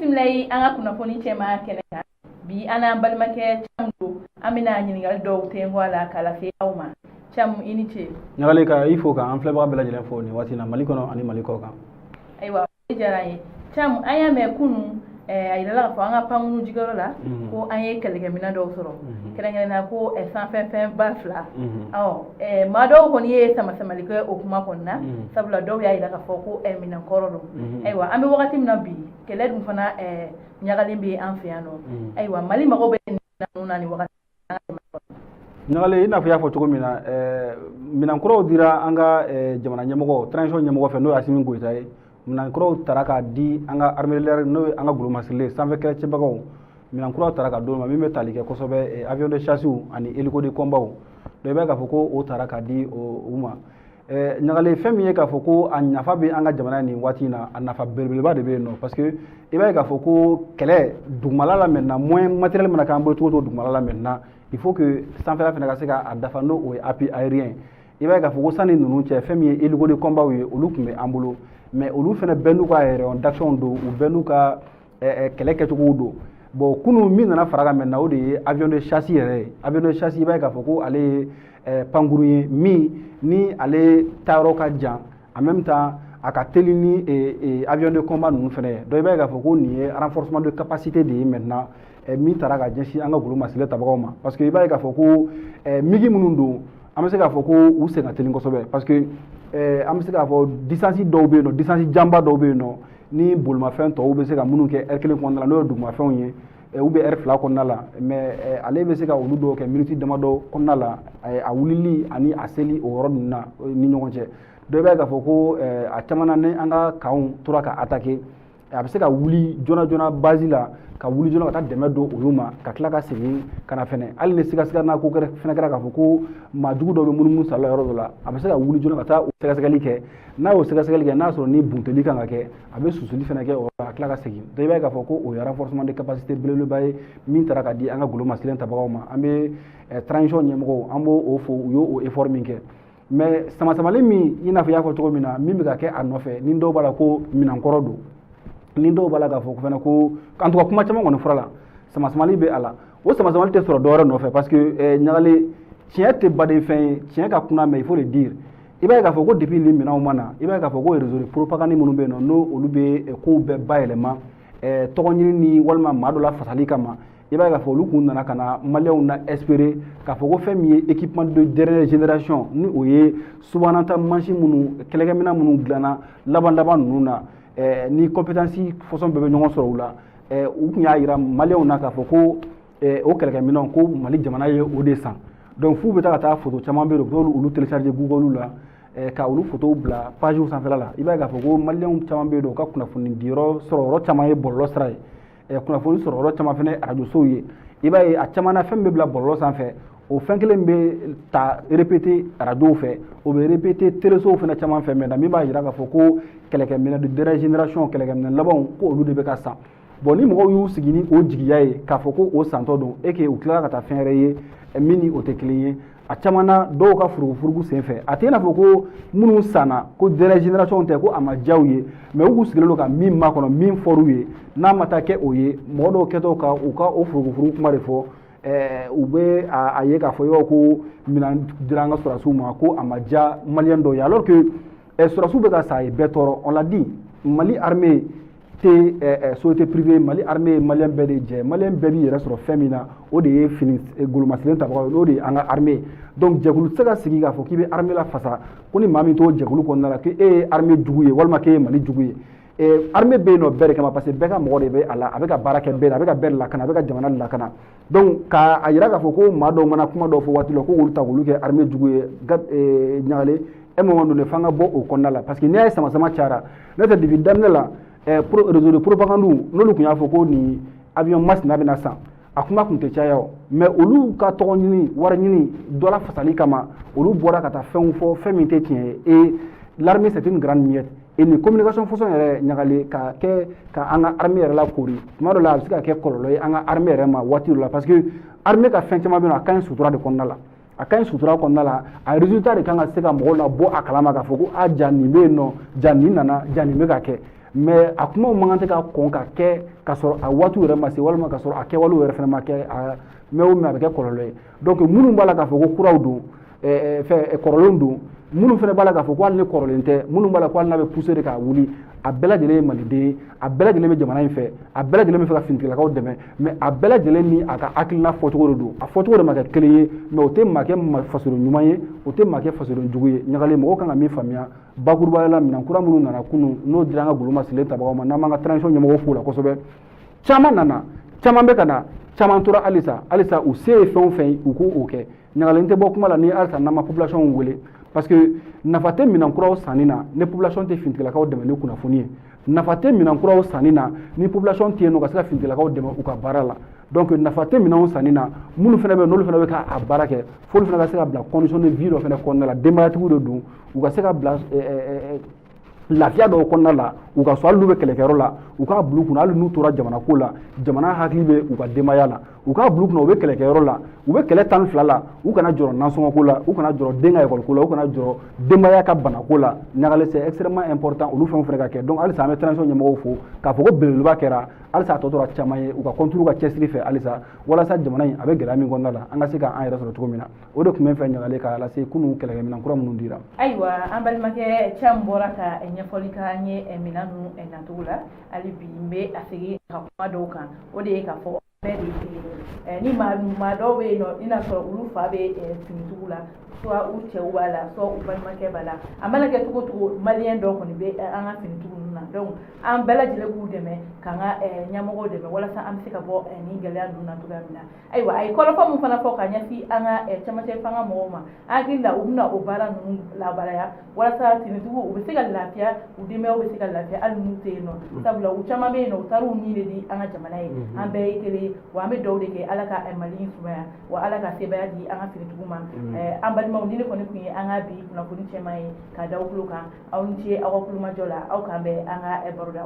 Bisimila i an ka kunnafoni cɛma kɛnɛ kan. Bi, an n'an balimakɛ Camu don. An bɛna ɲininkali dɔw tɛnku a la k'a lase aw ma. Camu, i ni ce. Ɲagali, ka i fo, k'an filɛbaga bɛɛ lajɛlen fo nin waati na, Mali kɔnɔ ani Mali kɔ kan. Ayiwa, o diyara an ye. Camu, an y'a mɛn kunun, a yirala k'a fɔ an ka pankuru jigiyɔrɔ la ko an ye kɛlɛkɛminɛn dɔw sɔrɔ, kɛrɛnkɛrɛnnenya ko sanfɛfɛnba fila. Ɔ maa dɔw kɔni ye sama-samali kɛ o kuma kɔni na, sabula dɔw y'a yira k'a fɔ ko minɛn kɔrɔ don. Ayiwa, an bɛ wagati min na bi, kɛlɛ dun fana ɲagalen bɛ an fɛ yan nɔ. Ayiwa, Mali mago bɛ ninnu na nin wagati. Ɲagale, i n'a fɔ i y'a fɔ cogo min na, minɛn kuraw dira an ka jamana ɲɛmɔgɔ, transition ɲɛmɔgɔ fɛ, n'o ye Asimi Goyita ye. Minɛn kuraw tara k'a di an ka armée de l'air, n'o ye an ka golomasirilen sanfɛ kɛlɛcɛbagaw. Minɛn kuraw tara ka d'olu ma, min bɛ tali kɛ kosɛbɛ avion de chasse ani hélico de combat. Donc i b'a ye k'a fɔ ko o tara k'a di u ma. Ɲagale, fɛn min ye k'a fɔ ko a nafa bɛ an ka jamana nin waati in na, a nafa belebeleba de bɛ yen nɔ, parce que i b'a ye k'a fɔ ko kɛlɛ dugumala la maintenant, moyen matériel mana k'an bolo cogo o cogo dugumala la maintenant, il faut que sanfɛla fana ka se k'a dafa, n'o o ye appui aérien. I b'a ye k'a fɔ ko sanni ninnu cɛ, fɛn min ye hélico de combat ye, olu tun bɛ an bolo, mais olu fana bɛɛ n'u ka rayon d'action don, u bɛɛ n'u ka kɛlɛ kɛcogow don. Bon, kunun min nana fara kan maintenant, o de ye avion de chasse yɛrɛ ye. Avion de chasse, i b'a ye k'a fɔ ko ale ye pankuru ye min ni ale taayɔrɔ ka jan, en même temps a ka teli ni avion de combat ninnu fana ye. Donc i b'a ye k'a fɔ ko nin ye renforcement de capacité de ye maintenant, min taara ka ɲɛsin an ka golomasirilen tabagaw ma, parce que i b'a ye k'a fɔ ko MiG minnu don, an bɛ se k'a fɔ ko u sen ka teli kosɛbɛ, parce que an bɛ se k'a fɔ distance dɔw bɛ yen nɔ, distance janba dɔw bɛ yen nɔ, ni bolimafɛn tɔw bɛ se ka minnu kɛ heure kelen kɔnɔna la, n'o ye dugumafɛnw ye, ou bien heure 2 kɔnɔna la, mais ale bɛ se ka olu dɔw kɛ minute damadɔ kɔnɔna la, a wulili ani a seli o yɔrɔ ninnu na ni ɲɔgɔn cɛ. Dɔw b'a ye k'a fɔ ko a caman na, ni an ka kanw tora ka attaquer, a bɛ se ka wuli joona joona base la, ka wuli joona ka taa dɛmɛ don olu ma, ka tila ka segin ka na fɛnɛ. Hali ni sigasiga n'a ko fɛnɛ kɛra k'a fɔ ko maa jugu dɔ bɛ munumunu sala yɔrɔ dɔ la, a bɛ se ka wuli joona ka taa o sɛgɛsɛgɛli kɛ. N'a y'o sɛgɛsɛgɛli kɛ, n'a sɔrɔ ni bunteli kan ka kɛ, a bɛ susuli fɛnɛ kɛ o yɔrɔ la, ka tila ka segin. Donc i b'a ye k'a fɔ ko o ye renforcement de capacité belebeleba ye min taara ka di an ka golomasirilen tabagaw ma. An bɛ transition ɲɛmɔgɔw, an b'o o fo, u y'o effort min kɛ. Mais sama-samali min, i n'a fɔ i y'a fɔ cogo min na, min bɛ ka kɛ a nɔfɛ, ni dɔw b'a la ko minɛnkɔrɔ don, ni dɔw b'a la k'a fɔ fana ko, en tout cas kuma caman kɔni fɔra la, sama-samali bɛ a la. O sama-samali tɛ sɔrɔ dɔwɛrɛ nɔfɛ, parce que ɲagalen, tiɲɛ tɛ baden fɛn ye, tiɲɛ ka kunna, mais il faut le dire. I b'a ye k'a fɔ ko depuis nin minɛnw ma na, i b'a ye k'a fɔ ko réseau de propagande minnu bɛ yen nɔ, n'o olu bɛ kow bɛɛ bayɛlɛma tɔgɔ ɲini ni walima maa dɔ la fasali kama, i b'a ye k'a fɔ olu kun nana ka na Maliyɛnw na espérer k'a fɔ ko fɛn min ye équipement de dernière génération, ni o ye subahana mansin minnu, kɛlɛkɛminɛn minnu dilanna laban laban ninnu na, ni compétence façon bɛɛ bɛ ɲɔgɔn sɔrɔ u la. U tun y'a yira Maliyɛnw na k'a fɔ ko o kɛlɛkɛminɛnw, ko Mali jamana ye o de san. Donc f'u bɛ taa ka taa photo caman bɛ yen, u bɛ olu télécharger Google la, ka olu photo bila page sanfɛla la. I b'a ye k'a fɔ ko Maliyɛnw caman bɛ yen nɔ, u ka kunnafoni diyɔrɔ sɔrɔ yɔrɔ caman ye bɔlɔlɔ sira ye, kunnafoni sɔrɔ yɔrɔ caman fana ye arajosow ye. I b'a ye a caman na, fɛn min bɛ bila bɔlɔlɔ sanfɛ, o fɛn kelen bɛ ta répéter arajow fɛ, o bɛ répéter télésow fana caman fɛ maintenant, min b'a jira k'a fɔ ko kɛlɛkɛminɛn de dernière génération, kɛlɛkɛminɛn labanw, ko olu de bɛ ka san. Bon, ni mɔgɔw y'u sigi ni o jigiya ye k'a fɔ ko o santɔ don, e que u tilala ka taa fɛn wɛrɛ ye min ni o tɛ kelen ye, a caman na, dɔw ka furugufurugu sen fɛ, a tɛ i n'a fɔ ko minnu sanna ko dernière génération tɛ, ko a ma diya u ye, mais u k'u sigilen don ka min makɔnɔ, min fɔr'u ye, n'a ma taa kɛ o ye, mɔgɔ dɔw kɛtɔ ka u ka o furugufurugu kuma de fɔ, u bɛ a ye k'a fɔ i b'a fɔ ko minɛn dira an ka sɔrɔdasiw ma, ko a ma diya Maliyɛn dɔw ye, alors que sɔrɔdasiw bɛ ka sa, a ye bɛɛ tɔɔrɔ. On l'a dit, Mali armée tɛ société privée. Mali armée ye Maliyɛn bɛɛ de jɛ. Maliyɛn bɛɛ b'i yɛrɛ sɔrɔ fɛn min na, o de ye fini golomasirilen tabagaw ye, n'o de ye an ka armée. Donc jɛkulu tɛ se ka sigi k'a fɔ k'i bɛ armée la fasa, ko ni maa min t'o jɛkulu kɔnɔna la, k'e ye armée jugu ye walima k'e ye Mali jugu ye. Armée bɛ yen nɔ bɛɛ de kama, parce que bɛɛ ka mɔgɔ de bɛ a la, a bɛ ka baara kɛ bɛɛ la, a bɛ ka bɛɛ de lakana, a bɛ ka jamana de lakana. Donc ka a yira k'a fɔ ko maa dɔw mana kuma dɔw fɔ waati la, ko k'olu ta k'olu kɛ armée jugu ye, ɲagalen, un moment donné f'an ka bɔ o kɔnɔna la, parce que n'i y'a ye sama-sama cayara, n'o tɛ depuis daminɛ la, réseau de propagande, n'olu tun y'a fɔ ko nin avion masina bɛna san, a kuma tun tɛ caya o. Mais olu ka tɔgɔ ɲini, wari ɲini, dɔ la fasali kama, olu bɔra ka taa fɛnw fɔ, fɛn min tɛ tiɲɛ ye. Et l'armée, c'est une grande miette, et nin communication façon yɛrɛ, ɲagalen, ka kɛ ka an ka armée yɛrɛ la koori, tuma dɔ la a bɛ se ka kɛ kɔlɔlɔ ye an ka armée yɛrɛ ma waati dɔ la, parce que armée ka fɛn caman bɛ yen nɔ, a ka ɲi sutura de kɔnɔna la, a ka ɲi sutura kɔnɔna la. A résultat de kan ka se ka mɔgɔw la bɔ a kalama k'a fɔ ko a ja nin bɛ yen nɔ, ja nin nana, ja nin bɛ ka kɛ. Mais a kumaw man kan tɛ ka kɔn ka kɛ ka sɔrɔ a waatiw yɛrɛ ma se, walima ka sɔrɔ a kɛwalew yɛrɛ fana ma kɛ. A mɛ o mɛ, a bɛ kɛ kɔlɔlɔ ye. Donc minnu b'a la k'a fɔ ko kuraw don, fɛn kɔrɔlenw don, minnu fana b'a la k'a fɔ ko hali ni kɔrɔlen tɛ, minnu b'a la ko hali n'a bɛ pousser de k'a wuli, a bɛɛ lajɛlen ye maliden ye, a bɛɛ lajɛlen bɛ jamana in fɛ, a bɛɛ lajɛlen bɛ fɛ ka finitigilakaw dɛmɛ. Mais a bɛɛ lajɛlen ni a ka hakilina fɔcogo de don. A fɔcogo de ma kɛ kelen ye, mais o tɛ maa kɛ fasoden ɲuman ye, o tɛ maa kɛ fasoden jugu ye. Ɲagalen, mɔgɔw kan ka min faamuya bakurubaya la, minɛn kura minnu nana kunun, n'o dira an ka goloma sigilen tabagaw ma, n'an b'an ka transition ɲɛmɔgɔw fo la kosɛbɛ. Caman nana, caman bɛ ka na, caman tora halisa. Halisa u se ye fɛn o fɛn ye, u k'o kɛ. Ɲagalen tɛ bɔ kuma la ni halisa n'an ma population wele, parce que nafa tɛ minɛn kuraw sanni na ni population tɛ finitigilakaw dɛmɛ ni kunnafoni ye. Nafa tɛ minɛn kuraw sanni na ni population tɛ yen nɔ ka se ka finitigilakaw dɛmɛ u ka baara la. Donc nafa tɛ minɛnw sanni na, minnu fana bɛ yen, n'olu fana bɛ ka a baara kɛ, f'olu fana ka se ka bila condition de vie dɔ fana kɔnɔna la. Denbayatigiw de don, u ka se ka bila lafiya dɔw kɔnɔna la u ka so. Hali n'u bɛ kɛlɛkɛyɔrɔ la, u k'a bila u kunna, hali n'u tora jamana ko la, jamana hakili bɛ u ka denbaya la. U k'a bila u kunna, u bɛ kɛlɛkɛyɔrɔ la, u bɛ kɛlɛ 12 la, u kana jɔrɔ nasɔngɔ ko la, u kana jɔrɔ den ka ekɔli ko la, u kana jɔrɔ denbaya ka bana ko la. Ɲagalen, c'est extrêmement important, olu fɛnw fana ka kɛ. Donc halisa an bɛ transition ɲɛmɔgɔw fo k'a fɔ ko belebeleba kɛra. Halisa a tɔ tora caman ye, u ka continuer ka cɛsiri fɛ halisa, walasa jamana in a bɛ gɛlɛya min kɔnɔna la, an ka se k'an yɛrɛ sɔrɔ cogo min na. O de tun bɛ n fɛ, Ɲagalen, k'a lase kunun kɛlɛkɛminɛn kura minnu dira. Ayiwa, an balimakɛ Cam bɔra ka ɲɛfɔli k'an ye minɛn ninnu nacogo la. Hali bi n bɛ a segin ka kuma dɔw kan, o de ye k'a fɔ bɛɛ de ye kelen ye. Ni maa dɔw bɛ yen nɔ, i n'a sɔrɔ olu fa bɛ finitigiw la, soit u cɛw b'a la, soit u balimakɛ b'a la, a mana kɛ cogo o cogo, maliyɛn dɔw kɔni bɛ an ka finitigiw ninnu na. Donc an bɛɛ lajɛlen k'u dɛmɛ, k'an ka ɲɛmɔgɔw dɛmɛ, walasa an bɛ se ka bɔ nin gɛlɛya ninnu na cogoya min na. Ayiwa, a ye kɔrɔfɔ min fana fɔ ka ɲɛsin an ka cɛmancɛ fanga mɔgɔw ma, an hakili la u bɛna o baara ninnu labaaraya, walasa finitigiw u bɛ se ka lafiya, u denbayaw bɛ se ka lafiya hali n'u tɛ yen nɔ, sabula u caman bɛ yen nɔ, u taar'u ni de di an ka jamana ye. An bɛɛ ye kelen ye wa, an bɛ dugawu de kɛ, Ala ka Mali in sumaya wa, Ala ka sebaaya di an ka finitigiw ma. An balimaw, ni ne kɔni tun ye an ka bi kunnafoni cɛman ye ka da aw tulo kan. Aw ni ce aw ka kulomajɔ la. Aw k'an bɛn an ka baroda.